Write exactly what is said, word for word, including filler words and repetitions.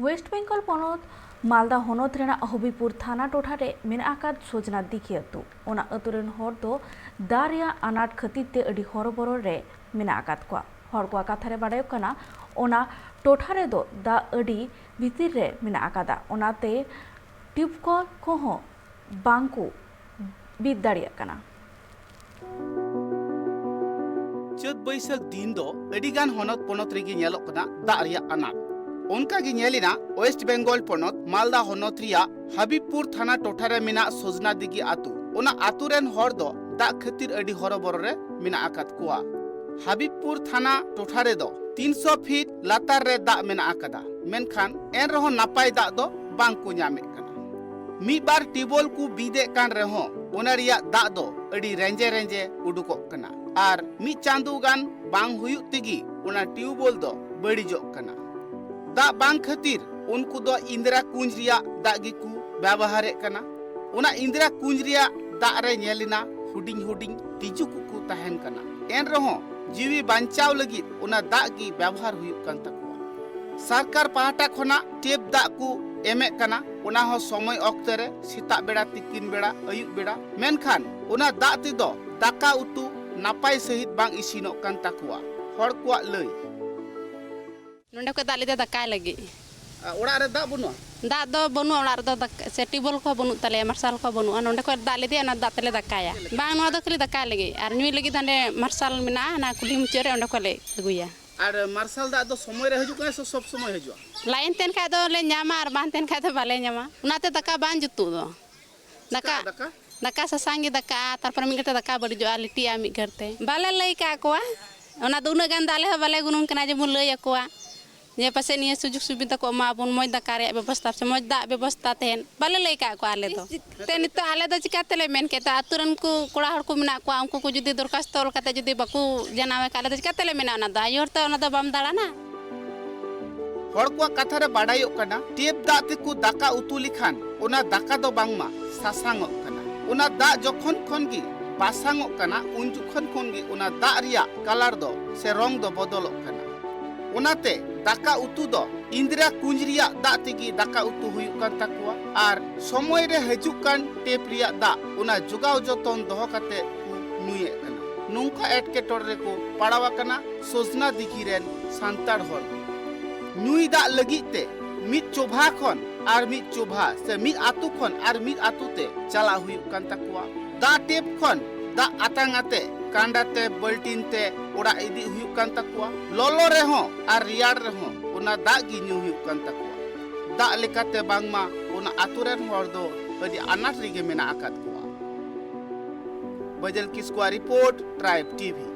West Bengal ᱯᱚᱱᱚᱛ ᱢᱟᱞᱫᱟ ᱦᱚᱱᱚᱛ ᱨᱮᱱᱟᱜ ᱦᱚᱵᱤᱵᱯᱩᱨ ᱛᱷᱟᱱᱟ ᱴᱚᱴᱷᱟ ᱨᱮ ᱢᱮᱱᱟᱜ ᱟᱠᱟᱫ ᱥᱚᱡᱽᱱᱟ ᱫᱤᱜᱷᱤ ᱟᱹᱛᱩ᱾ ᱚᱱᱟ ᱟᱹᱛᱩ ᱨᱮᱱ ᱦᱚᱲ ᱫᱚ ᱫᱟᱜ ᱨᱮᱭᱟᱜ ᱟᱱᱟᱴ ᱠᱷᱟᱹᱛᱤᱨ ᱛᱮ ᱟᱹᱰᱤ ᱦᱚᱨᱚᱵᱚᱨᱚ ᱨᱮ ᱢᱮᱱᱟᱜ ᱟᱠᱟᱫ ᱠᱚᱣᱟ᱾ ᱦᱚᱲ ᱠᱚᱣᱟᱜ ᱠᱟᱛᱷᱟ ᱨᱮ ᱵᱟᱰᱟᱭᱚᱜ ᱠᱟᱱᱟ, ᱚᱱᱟ ᱴᱚᱴᱷᱟ ᱨᱮᱫᱚ ᱫᱟᱜ ᱟᱹᱰᱤ ᱵᱷᱤᱛᱤᱨ ᱨᱮ ᱢᱮᱱᱟᱜ ᱟᱠᱟᱫᱟ, ᱚᱱᱟᱛᱮ ᱴᱤᱭᱩᱵᱽ ᱠᱚᱞ ᱠᱚᱦᱚᱸ ᱵᱟᱝ ᱠᱚ ᱵᱤᱫ ᱫᱟᱲᱮᱭᱟᱜ ᱠᱟᱱᱟ᱾ ᱪᱟᱹᱛ ᱵᱟᱹᱭᱥᱟᱹᱠᱷ ᱫᱤᱱ ᱫᱚ ᱟᱹᱰᱤ ᱜᱟᱱ ᱦᱚᱱᱚᱛ ᱯᱚᱱᱚᱛ ᱨᱮᱜᱮ ᱧᱮᱞᱚᱜ ᱠᱟᱱᱟ ᱫᱟᱜ ᱨᱮᱭᱟᱜ ᱟᱱᱟᱴ᱾ ᱚᱱᱠᱟ ᱜᱮ ᱧᱮᱞ ᱮᱱᱟ ᱳᱭᱮᱥᱴ ᱵᱮᱝᱜᱚᱞ ᱯᱚᱱᱚᱛ ᱢᱟᱞᱫᱟ ᱦᱚᱱᱚᱛ ᱨᱮᱭᱟᱜ ᱦᱟᱵᱤᱵᱽᱯᱩᱨ ᱛᱷᱟᱱᱟ ᱴᱚᱴᱷᱟ ᱨᱮ ᱢᱮᱱᱟᱜ ᱥᱚᱡᱽᱱᱟ ᱫᱤᱜᱷᱤ ᱟᱹᱛᱩ᱾ ᱚᱱᱟ ᱟᱹᱛᱩ ᱨᱮᱱ ᱦᱚᱲ ᱫᱚ ᱫᱟᱜ ᱠᱷᱟᱹᱛᱤᱨ ᱟᱹᱰᱤ ᱦᱚᱨᱚᱵᱚᱨᱚ ᱨᱮ ᱢᱮᱱᱟᱜ ᱟᱠᱟᱫ ᱠᱚᱣᱟ᱾ ᱦᱟᱵᱤᱵᱽᱯᱩᱨ ᱛᱷᱟᱱᱟ ᱴᱚᱴᱷᱟ ᱨᱮᱫᱚ ᱛᱤᱱᱥᱚ ᱯᱷᱤᱴ ᱞᱟᱛᱟᱨ ᱨᱮ ᱫᱟᱜ ᱢᱮᱱᱟᱜ ᱟᱠᱟᱫᱟ, ᱢᱮᱱᱠᱷᱟᱱ ᱮᱱ ᱨᱮᱦᱚᱸ ᱱᱟᱯᱟᱭ ᱫᱟᱜ ᱫᱚ ᱵᱟᱝ ᱠᱚ ᱧᱟᱢᱮᱫ ᱠᱟᱱᱟ᱾ ᱢᱤᱫ ᱵᱟᱨ ᱴᱤᱭᱩᱵᱚᱞ ᱠᱚ ᱵᱤᱫᱮᱫ ᱠᱟᱱ ᱨᱮᱦᱚᱸ ᱚᱱᱟ ᱨᱮᱭᱟᱜ ᱫᱟᱜ ᱫᱚ ᱟᱹᱰᱤ ᱨᱮᱸᱡᱮ ᱨᱮᱸᱡᱮ ᱩᱰᱩᱠᱚᱜ ᱠᱟᱱᱟ ᱟᱨ ᱢᱤᱫ ᱪᱟᱸᱫᱳ ᱜᱟᱱ ᱵᱟᱝ ᱦᱩᱭᱩᱜ ᱛᱮᱜᱮ ᱚᱱᱟ ᱴᱤᱭᱩᱵᱚᱞ ᱫᱚ ᱵᱟᱹᱲᱤᱡᱚᱜ ᱠᱟᱱᱟ᱾ ᱫᱟᱜ ᱵᱟᱝ ᱠᱷᱟᱹᱛᱤᱨ ᱩᱱᱠᱩ ᱫᱚ ᱤᱱᱫᱨᱟ ᱠᱩᱧᱡ ᱨᱮᱭᱟᱜ ᱫᱟᱜ ᱜᱮᱠᱚ ᱵᱮᱵᱚᱦᱟᱨᱮᱫ ᱠᱟᱱᱟ᱾ ᱚᱱᱟ ᱤᱱᱫᱨᱟ ᱠᱩᱧᱡ ᱨᱮᱭᱟᱜ ᱫᱟᱜ ᱨᱮ ᱧᱮᱞ ᱮᱱᱟ ᱦᱩᱰᱤᱧ ᱦᱩᱰᱤᱧ ᱛᱤᱡᱩ ᱠᱚᱠᱚ ᱛᱟᱦᱮᱱ ᱠᱟᱱᱟ᱾ ᱮᱱ ᱨᱮᱦᱚᱸ ᱡᱤᱣᱤ ᱵᱟᱧᱪᱟᱣ ᱞᱟᱹᱜᱤᱫ ᱚᱱᱟ ᱫᱟᱜ ᱜᱮ ᱵᱮᱵᱚᱦᱟᱨ ᱦᱩᱭᱩᱜ ᱠᱟᱱ ᱛᱟᱠᱚᱣᱟ᱾ ᱥᱚᱨᱠᱟᱨ ᱯᱟᱦᱴᱟ ᱠᱷᱚᱱᱟᱜ ᱴᱮᱯ ᱫᱟᱜ ᱠᱚ ᱮᱢᱮᱫ ᱠᱟᱱᱟ, ᱚᱱᱟ ᱦᱚᱸ ᱥᱚᱢᱚᱭ ᱚᱠᱛᱮ ᱨᱮ, ᱥᱮᱛᱟᱜ ᱵᱮᱲᱟ, ᱛᱤᱠᱤᱱ ᱵᱮᱲᱟ, ᱟᱹᱭᱩᱵ ᱵᱮᱲᱟ᱾ ᱢᱮᱱᱠᱷᱟᱱ ᱚᱱᱟ ᱫᱟᱜ ᱛᱮᱫᱚ ᱫᱟᱠᱟ ᱩᱛᱩ ᱱᱟᱯᱟᱭ ᱥᱟᱺᱦᱤᱡ ᱵᱟᱝ ᱤᱥᱤᱱᱚᱜ ᱠᱟᱱ ᱛᱟᱠᱚᱣᱟ, ᱦᱚᱲ ᱠᱚᱣᱟᱜ ᱞᱟᱹᱭ᱾ ᱱᱚᱸᱰᱮ ᱠᱷᱚᱱ ᱫᱟᱜ ᱞᱮᱫᱟ ᱫᱟᱠᱟᱭ ᱞᱟᱹᱜᱤᱫ᱾ ᱟᱨ ᱚᱲᱟᱜ ᱨᱮ ᱫᱟᱜ ᱵᱟᱹᱱᱩᱜᱼᱟ? ᱫᱟᱜ ᱫᱚ ᱵᱟᱹᱱᱩᱜᱼᱟ ᱚᱲᱟᱜ ᱨᱮᱫᱚ, ᱫᱟᱠ-, ᱥᱮ ᱴᱤᱭᱩᱵᱚᱞ ᱠᱚᱦᱚᱸ ᱵᱟᱹᱱᱩᱜ ᱛᱟᱞᱮᱭᱟ, ᱢᱟᱨᱥᱟᱞ ᱠᱚᱦᱚᱸ ᱵᱟᱹᱱᱩᱜᱼᱟ᱾ ᱱᱚᱸᱰᱮ ᱠᱷᱚᱱ ᱫᱟᱜ ᱞᱮᱫᱮᱭᱟ, ᱚᱱᱟ ᱫᱟᱜ ᱛᱮᱞᱮ ᱫᱟᱠᱟᱭᱟ᱾ ᱪᱮᱫ ᱞᱮᱠᱟ? ᱵᱟᱝ, ᱱᱚᱣᱟ ᱫᱚ ᱠᱷᱟᱹᱞᱤ ᱫᱟᱠᱟ ᱞᱟᱹᱜᱤᱫ᱾ ᱟᱨ ᱧᱩᱭ ᱞᱟᱹᱜᱤᱫ ᱫᱚ ᱦᱟᱸᱰᱮ ᱢᱟᱨᱥᱟᱞ ᱢᱮᱱᱟᱜᱼᱟ, ᱚᱱᱟ ᱠᱩᱞᱦᱤ ᱢᱩᱪᱟᱹᱫ ᱨᱮ, ᱚᱸᱰᱮ ᱠᱷᱚᱱ ᱞᱮ ᱟᱹᱜᱩᱭᱟ᱾ ᱟᱨ ᱢᱟᱨᱥᱟᱞ ᱫᱟᱜ ᱫᱚ ᱥᱚᱢᱚᱭ ᱨᱮ ᱦᱤᱡᱩᱜ ᱠᱟᱱᱟ ᱥᱮ ᱥᱚᱵ ᱥᱚᱢᱚᱭ ᱦᱤᱡᱩᱜᱼᱟ? ᱞᱟᱭᱤᱱ ᱛᱟᱦᱮᱱ ᱠᱷᱟᱡ ᱫᱚ ᱞᱮ ᱧᱟᱢᱟ, ᱟᱨ ᱵᱟᱝ ᱛᱟᱦᱮᱱ ᱠᱷᱟᱡ ᱫᱚ ᱵᱟᱞᱮ ᱧᱟᱢᱟ᱾ ᱚᱱᱟᱛᱮ ᱫᱟᱠᱟ ᱵᱟᱝ ᱡᱩᱛᱩᱜ ᱫᱚ᱾ ᱫᱟᱠᱟ, ᱪᱮᱫᱟᱜ ᱫᱟᱠᱟ? ᱫᱟᱠᱟ ᱥᱟᱥᱟᱝ ᱜᱮ ᱫᱟᱠᱟᱜᱼᱟ, ᱛᱟᱨᱯᱚᱨᱮ ᱢᱤᱫ ᱜᱷᱟᱹᱲᱤᱡ ᱛᱮ ᱫᱟᱠᱟ ᱵᱟᱹᱲᱤᱡᱚᱜᱼᱟ, ᱞᱤᱴᱤᱜᱼᱟ ᱢᱤᱫ ᱜᱷᱟᱹᱲᱤᱡ ᱛᱮ᱾ ᱵᱟᱞᱮ ᱞᱟᱹᱭ ᱠᱟᱜ ᱠᱚᱣᱟ, ᱚᱱᱟ ᱫᱚ ᱩᱱᱟᱹᱜ ᱜᱟᱱ ᱫᱚ ᱟᱞᱮ ᱦᱚᱸ ᱵᱟᱞᱮ ᱜᱩᱱᱟᱹᱱ ᱠᱟᱱᱟ ᱡᱮ ᱵᱚᱱ ᱞᱟᱹᱭ ᱟᱠᱚᱣᱟ ᱡᱮ ᱯᱟᱥᱮᱡ ᱱᱤᱭᱟᱹ ᱥᱩᱡᱳᱜᱽ ᱥᱩᱵᱤᱫᱷᱟ ᱠᱚ ᱮᱢᱟ ᱵᱚᱱ, ᱢᱚᱡᱽ ᱫᱟᱠᱟ ᱨᱮᱭᱟᱜ ᱵᱮᱵᱚᱥᱛᱷᱟ ᱥᱮ ᱢᱚᱡᱽ ᱫᱟᱜ ᱵᱮᱵᱚᱥᱛᱷᱟ ᱛᱟᱦᱮᱱ, ᱵᱟᱞᱮ ᱞᱟᱹᱭ ᱠᱟᱜ ᱠᱚᱣᱟ ᱟᱞᱮ ᱫᱚ᱾ ᱛᱮ ᱱᱤᱛᱚᱜ ᱟᱞᱮ ᱫᱚ ᱪᱤᱠᱟ ᱛᱮᱞᱮ ᱢᱮᱱ ᱠᱮᱫ? ᱛᱚ ᱟᱹᱛᱩ ᱨᱮᱱ ᱠᱚ ᱠᱚᱲᱟ ᱦᱚᱲ ᱠᱚ ᱢᱮᱱᱟᱜ ᱠᱚᱣᱟ, ᱩᱱᱠᱩ ᱠᱚ ᱡᱩᱫᱤ ᱫᱚᱨᱠᱷᱟᱥᱛᱚ ᱚᱞ ᱠᱟᱛᱮ ᱡᱩᱫᱤ ᱵᱟᱠᱚ ᱡᱟᱱᱟᱣ ᱟᱠᱟᱫ, ᱟᱞᱮ ᱫᱚ ᱪᱤᱠᱟ ᱛᱮᱞᱮ ᱢᱮᱱᱟ ᱚᱱᱟ ᱫᱚ? ᱟᱭᱳ ᱦᱚᱲ ᱛᱚ ᱚᱱᱟ ᱫᱚ ᱵᱟᱢ ᱫᱟᱬᱟᱱᱟ᱾ ᱦᱚᱲ ᱠᱚᱣᱟᱜ ᱠᱟᱛᱷᱟ ᱨᱮ ᱵᱟᱰᱟᱭᱚᱜ ᱠᱟᱱᱟ, ᱴᱮᱯ ᱫᱟᱜ ᱛᱮᱠᱚ ᱫᱟᱠᱟ ᱩᱛᱩ ᱞᱮᱠᱷᱟᱱ ᱚᱱᱟ ᱫᱟᱠᱟ ᱫᱚ ᱵᱟᱝᱢᱟ ᱥᱟᱥᱟᱝᱚᱜ ᱠᱟᱱᱟ᱾ ᱚᱱᱟ ᱫᱟᱜ ᱡᱚᱠᱷᱚᱱ ᱠᱷᱚᱱ ᱜᱮ ᱵᱟᱥᱟᱝᱚᱜ ᱠᱟᱱᱟ, ᱩᱱ ᱡᱚᱠᱷᱚᱱ ᱠᱷᱚᱱ ᱜᱮ ᱚᱱᱟ ᱫᱟᱜ ᱨᱮᱭᱟᱜ ᱠᱟᱞᱟᱨ ᱫᱚ ᱥᱮ ᱨᱚᱝ ᱫᱚ ᱵᱚᱫᱚᱞᱚᱜ ᱠᱟᱱᱟ᱾ ᱚᱱᱟᱛᱮ ᱫᱟᱠᱟ ᱩᱛᱩ ᱫᱚ ᱤᱱᱫᱤᱨᱟ ᱠᱩᱧᱡ ᱨᱮᱭᱟᱜ ᱫᱟᱜ ᱛᱮᱜᱮ ᱫᱟᱠᱟ ᱩᱛᱩ ᱦᱩᱭᱩᱜ ᱠᱟᱱ ᱛᱟᱠᱚᱣᱟ ᱟᱨ ᱥᱚᱢᱚᱭ ᱨᱮ ᱦᱤᱡᱩᱜ ᱠᱟᱱ ᱴᱮᱯ ᱨᱮᱭᱟᱜ ᱫᱟᱜ ᱚᱱᱟ ᱡᱚᱜᱟᱣ ᱡᱚᱛᱚᱱ ᱫᱚᱦᱚ ᱠᱟᱛᱮ ᱠᱚ ᱧᱩᱭᱮᱫ ᱠᱟᱱᱟ᱾ ᱱᱚᱝᱠᱟ ᱮᱴᱠᱮᱴᱚᱬᱮ ᱨᱮᱠᱚ ᱯᱟᱲᱟᱣ ᱟᱠᱟᱱᱟ ᱥᱚᱡᱽᱱᱟ ᱫᱤᱜᱷᱤ ᱨᱮᱱ ᱥᱟᱱᱛᱟᱲ ᱦᱚᱲ ᱠᱚ᱾ ᱧᱩᱭ ᱫᱟᱜ ᱞᱟᱹᱜᱤᱫ ᱛᱮ ᱢᱤᱫ ᱪᱚᱵᱷᱟ ᱠᱷᱚᱱ ᱟᱨ ᱢᱤᱫ ᱪᱚᱵᱷᱟ ᱥᱮ ᱢᱤᱫ ᱟᱹᱛᱩ ᱠᱷᱚᱱ ᱟᱨ ᱢᱤᱫ ᱟᱹᱛᱩ ᱛᱮ ᱪᱟᱞᱟᱜ ᱦᱩᱭᱩᱜ ᱠᱟᱱ ᱛᱟᱠᱚᱣᱟ᱾ ᱫᱟᱜ ᱴᱮᱯ ᱠᱷᱚᱱ ᱫᱟᱜ ᱟᱛᱟᱝ ᱟᱛᱮ ᱠᱟᱸᱰᱟ ᱛᱮ ᱵᱟᱹᱞᱴᱤᱱ ᱛᱮ ᱚᱲᱟᱜ ᱤᱫᱤ ᱦᱩᱭᱩᱜ ᱠᱟᱱ ᱛᱟᱠᱚᱣᱟ᱾ ᱞᱚᱞᱚ ᱨᱮᱦᱚᱸ ᱟᱨ ᱨᱮᱭᱟᱲ ᱨᱮᱦᱚᱸ ᱚᱱᱟ ᱫᱟᱜ ᱜᱮ ᱧᱩ ᱦᱩᱭᱩᱜ ᱠᱟᱱ ᱛᱟᱠᱚᱣᱟ᱾ ᱫᱟᱜ ᱞᱮᱠᱟᱛᱮ ᱵᱟᱝᱢᱟ ᱚᱱᱟ ᱟᱹᱛᱩ ᱨᱮᱱ ᱦᱚᱲ ᱫᱚ ᱟᱹᱰᱤ ᱟᱱᱟᱴ ᱨᱮᱜᱮ ᱢᱮᱱᱟᱜ ᱟᱠᱟᱫ ᱠᱚᱣᱟ᱾ ᱵᱟᱡᱟᱞ ᱠᱤᱥᱠᱩᱣᱟᱜ ᱨᱤᱯᱳᱨᱴ, ᱴᱨᱟᱭᱤᱵᱽ ᱴᱤᱵᱷᱤ᱾